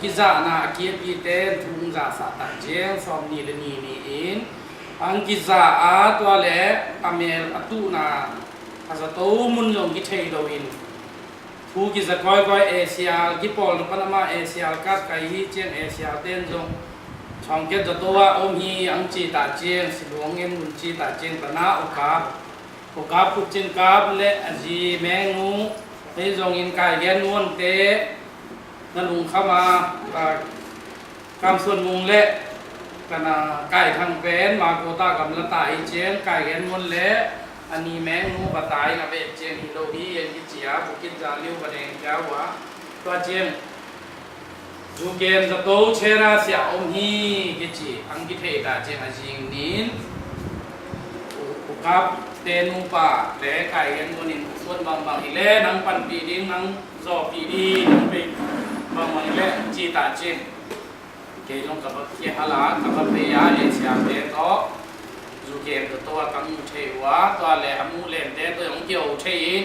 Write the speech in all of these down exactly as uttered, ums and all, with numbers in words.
kizahna a kiapite thu hong zahsah tak ciang sawmnih le nih ni-in ang kizah a, tua le a mel a tuhna a zato mun zong kithei loin thu kiza kawikawi, A C R kipawlna pan amah A C R card kai hi ciang A C R ten zong thongkiat zato ah om hi ang ci tak ciang, Siluang en mun ci tak ciang, pana Ukap, Ukap Khutcin Kap le a zi Meng Nu, hei zongin Kai Gen Muan te na lungkham a, a, Kam Suan Mung le kana Kai Thang pen ma kota gamla ta hi ciang, Kai Gen Muan le a ni Meng Nu bata in a beh ciang hi lo hi, en kici a, Bukit Jalil, Vadeng, Kiawa, tua ciang Zu kem zato chera siah om hi kici ang kithei ta ciang a zing nin U-, Ukap te nupa le Kai Gen Muan in, Suan bangbang hi le nang panpih ding, nang zawhpih ding, nang pei bangbang hi le ci ta ciang, kei zong ka va kia hala, ka va pei a, A C R te tawh Zu kem zato a ka mu thei uh a, tua le a mu lente tawh zong kia uh thei in,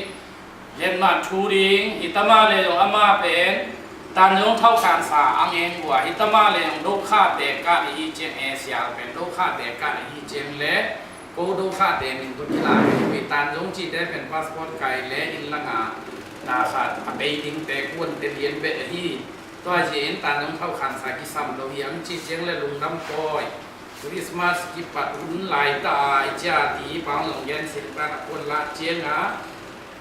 Lianman thu ding, hi ta mah le zong ama pen Tanzawng Thau Khan Sa ang eng uh a, hi ta mah le zong Dokhate card ahi ciang, A C R pen Dokhate card ahi ciang le ko Dokhate min tawh kilak ahi, Tanzawng cite pen passport kai le inn langa na khat a bei dingte kuante lian beh ahi. Tua zia in Tanzawng Thau Khan Sa kisam lo hi ang ci ciang le lungdam pawi. Christmas kipat hun laita a i cia ti pang zong gen sin pan a kuan lah cianga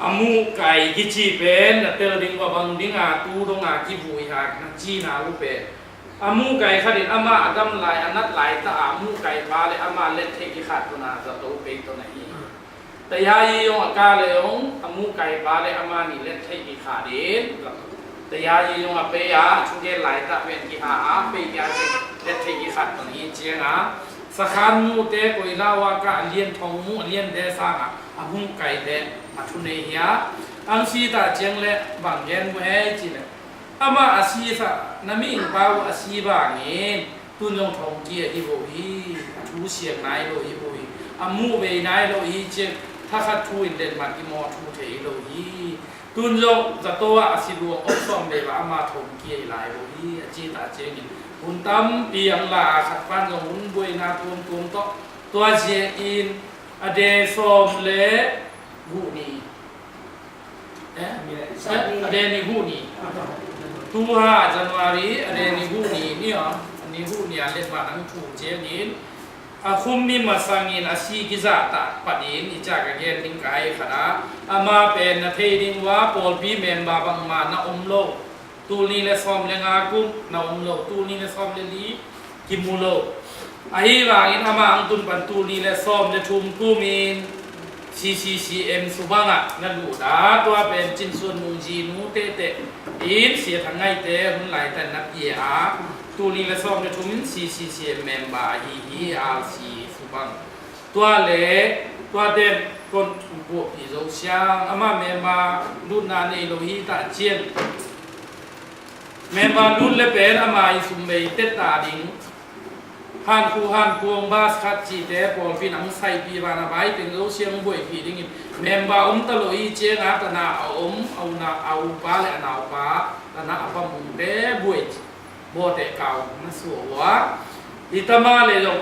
a muhkai kici pen na tel ding va bang dinga tu donga kivui hak na cina uh pen a muhkai khatin ama a dam lai a nat laita a muhkai pa le ama let theih kikhat tuna zato pei tuna hi. Tayayi zong a ka le zong a muhkai pa le ama nih let theih kikhat in. Tayayi zong a pei a, a thugen laitah pen kiha a, pei kia zong let theih kikhat tawh hi cianga. Sakhan mute koilau a ka a lian thong mu, a liante sanga a muhkaite a thu nei hi a. Ang si ta ciang le bang gen mu hei ci le. Amah a si sa, na mihing pa uh a si bangin, tun zong thongkia hi vo hi, a thu siang nai lo hi vo hi, a muh vei nai lo hi ciang, thakhat thu in letmat kimaw thu thei lo hi. Tun zong zato ah a si luang om sawm vei va ama thongkia hi lai vo hi, a ci ta ciangin. Hun tampi ang la a khat pan zong hun buaina tuamtuam tawh, tua zia in a de sawm le guh ni. Eh? Eh, a de ni huh ni. Tuha January a de ni huh ni ni a, ni huh ni a letmat ang thu ciangin a khum ni masangin a si kizahtak patin i cak a gen ding ka ai khat a, ama pen na thei ding ua pawlpi member bangmah na om lo. Tul ni le sawm le nga kum na om lo, tul ni le sawm le li kimu lo. Ahi vangin ama ang tun pan tul ni le sawm le thum kumin C C C M subangah na luhda, tua pen Cin Suan Mung zi nu tete in Sia Thang Ngaite hun laitan na pia a, tul ni le sawm le thumin C C C M member ahi hi, R C subang. Tua le tua ten kon buahpih zo siang, ama member lutna nei lo hi ta cian. Member lut le pen ama i sum bei tetta ding. Hankhu hankuang bas khat cite pawlpi nang saipi vana vai teng zo siang buaipih dingin member om ta lo i cianga tana a om a una a upa le a naupa tana a pamungte buai bawte kau na suah ua. Hi tama le lo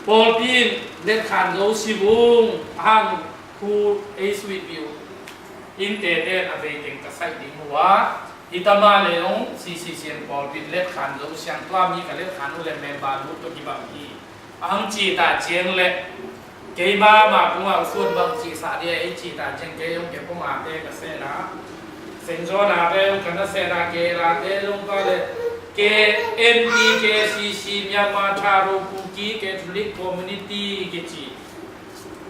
pawlpi in letkhan zo si vung hankhu ei suipih uh. Innte te a veiteng ka saih ding uh a, hi tama le zong C C C M pawlpit letkhan zo siang tua mi ka letkhan uh le member lut tawh kibang hi. A hang ci ta ciang le keima ma kungah usuan bang ci sah dia ei ci ta ciang kei zong kei poma te ka sehna. Sengzaw na te zong ka na sehna kei la te zong ka le K N P K C C Myanmar Tharo Kuki Catholic Community kici.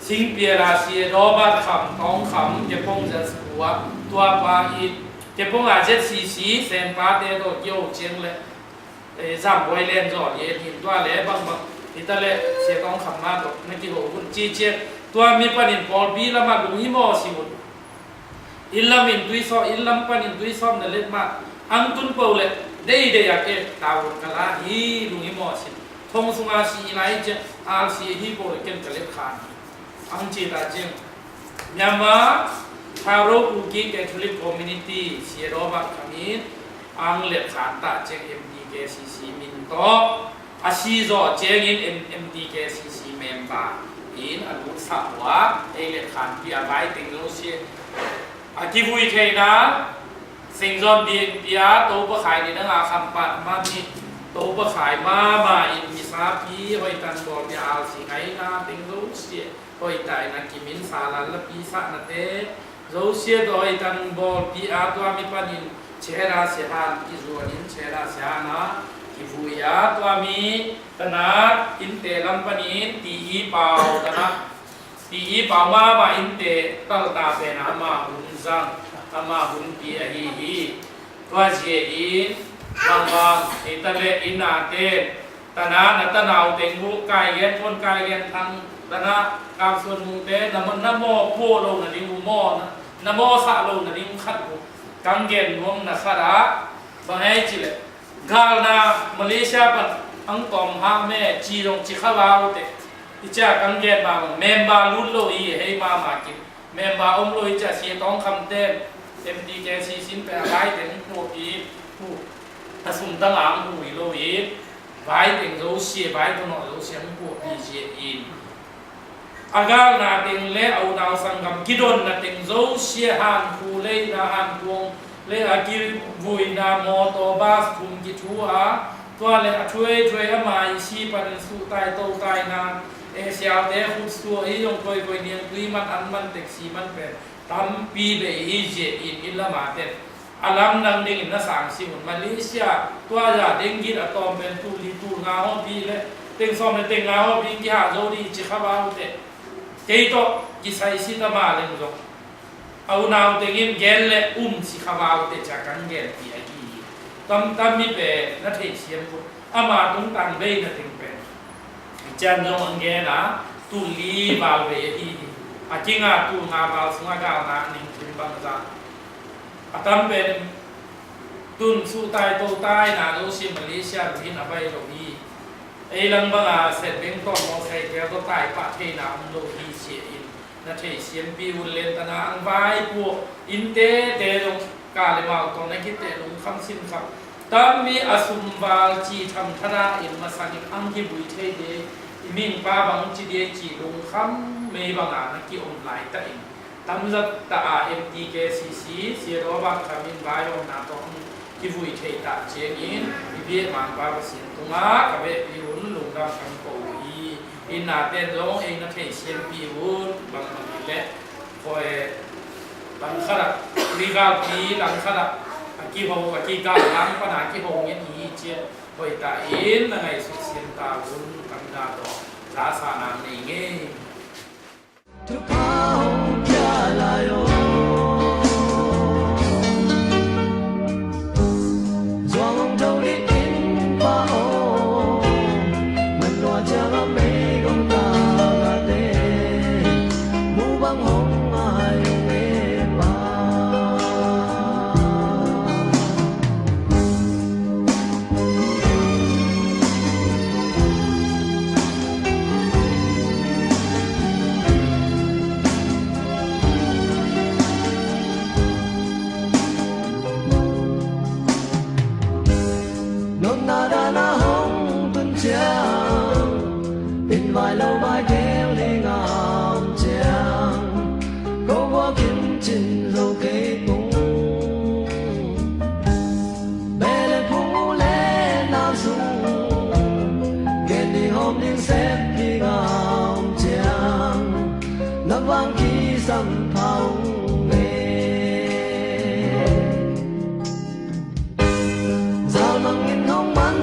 Singpiala Sia Dawbat Kham, Tawng Kham, Kepong Zan Sukua, tua pa i Kepong a Z C C, Sempa te tawh kio ciang le, eh, Zam Boy Len zaw ye, hin tua le, bang bang, hita le, Sia Tawng Kham ma tawh, na kiho hun ci ciang, tua mi panin pawlpi lama lung hi maw si hun. Inn lam in tui sawm, inn lam pan in tui sawm na let mah. Ang tun po le, dei dei a ke, tawun ka la hi, lung hi maw sin. Thong sunga si i lai ciang, al si hi po le ken ka let khan. Ang ci ta ciang. Myanmar, Tharo Kuki Catholic Community, Sia Dawbat Kham in, Ang letkhan ta ciang M T K C C min tawh a si zawh ciangin M- M T K C C member in a lut sak uh a, ei letkhanpi a vai teng zosia a kivui theihna Sengzon biakpi a Topa Khai ni dang a khampat man hi. Topa Khai mama in misapi hoihtan bawlpi a alsi ngaina teng zosia hoihtak in a kimin sa lal lapi sahnate zosia tawh hoihtan bawlpi a tua mi panin Chehra Sehan kizuanin Chehra Sehan a kivui a tua mi tana innte lam panin ti i pau tana ti i pau mama innte talta pen ama hun zang ama hunpi ahi hi. Tua zia in bangmah ei ta le innate tana na tanau teng uh Kai Gen Pon Kai Gen Thang tana Kang Suan Mungte na maw na maw puah lo na ding uh maw na maw sah lo na ding khat uh kang gen nuam na khat ah bang ei ci le galna Malaysia pan ang tom ha me ci dong ci kha lau te i cia kang gen ma member lut lo i hei mama kim member om lo i cia sia tawng khamte M T K C C in pe a vai teng puah i puh a sum tang ang hui lo i vai teng zosia vai tawh nawh zosia ang puahpi zia in a galna teng le a unau sanggam kidonna teng zosia han khu leina han kuang le a kivuina mawtaw bas thum kithu a tua le a thuai thuai ama i si panin suhtai totaina e sialte khutsuah i zong koikoi niangtui man an man teksi man pen tampi bei hi zia in in lama ten a lamdang dingin na sangsim un Malaysia tua za denggit a tawm pen tul li tul nga hawpi le teng sawm le teng nga hawpi kihah zo ding ci kha va uh teh kei tawh kisai si ta ma leng zong a unau tengin gen le um si kha va uh teh cia kan genpi ahi hi. Tamtam mi pen na theihsiam uh ama tungtang bei na teng pen cian zong an gen a tul li val bei ahi hi. A kinga tul nga val sung a galna ning tun bangza a tam pen tun suhtai totaina lo si Malaysia luhin a bai lo hi. Ei lang banga set beng tawh mawsai tel tawh tai pah theina om lo hi sia in na theisiampi un lentana ang vai puah innte te zong ka le mau tawh na kiteh lungkham sinkham tammi a sumval ci thamthana in masangin ang kibui thei dei i mingpa bang ci dei ci lungkham mei banga na kiom lai ta in tamzat ta a M T K C C sia daw bang khamin vai omna tawh ang kivui thei ta ciangin i biak mangpa Pasian tunga ka behpi un lungdam kan ko uh hi. Inna ten zong ei na theisiampi un bang bang in le khawi langkhat ah rigalpi langkhat ah a kiho a kigal lang pana kiho ngen hi cian hoihta in na ngaihsut siam ta un kamna tawh za sa nang nei ngei. Nopna dana hong tun ciang in vai lo vai keng ding a om ciang ko gua kim cin zo kei pung bele phung u le na sung gen ding hom ding sep ding a om ciang na vang kisam phau nge. Zalmang in hong man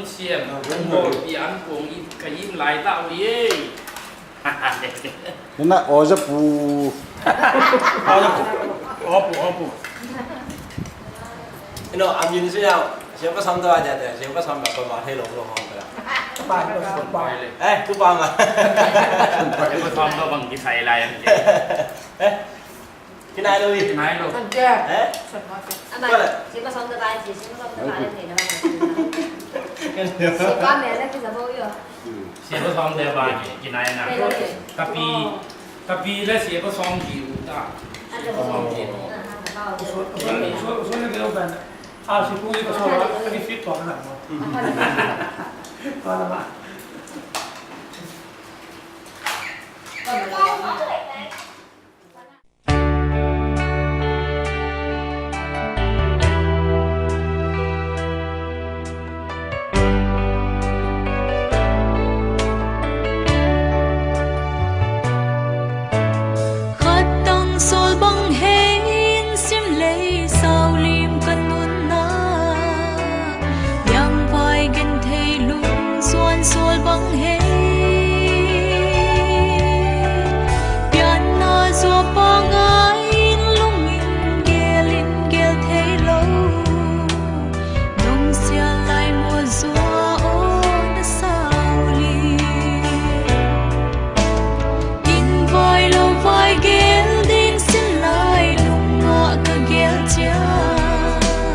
Siam, mawlpi an kong i ka im lai ta uh hi. Ina, aw za pu. Aw za pu. Aw pu, aw pu. Ino, am yin si yau. Siapa sam ta aja deh. Siapa sam ba ba thei lo lo hong ka. Ba ba ba. Eh, tu ba ma. Siapa sam ta bang kisai lai ang. Eh. Kinai lo hi. Kinai lo. Kan dia. Eh? Sama tu. Amai, siapa som ta bai, siapa som ta bai, ni na. Siapa meh na kita bawa yo. Siapa som ta bai, kinai na. Kinai lo hi. Tapi, tapi lah siapa som di uta. Ada som di uta. Usul, usul, usul, usul ni kita uban. Ah, si pun kita som, tapi fit tu na. Mana ma? Khat tang sawl bang hei in sim lei sau lim ka nunna. Yang pai gen thei lung suan sawl bang hei. Pianna zua pangai in lung in gel in gel thei lo. Nong sial lai maw zua aw na sau li. In vai lo vai gel ding sin lai lungah ka gel ciang.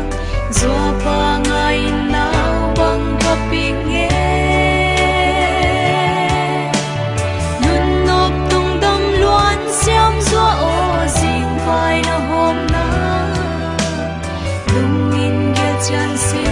Zua pangai in nau bang ka ping e. Nun nop tung dam luan siam zua aw zing vai na hawm na. Lungin gel cian si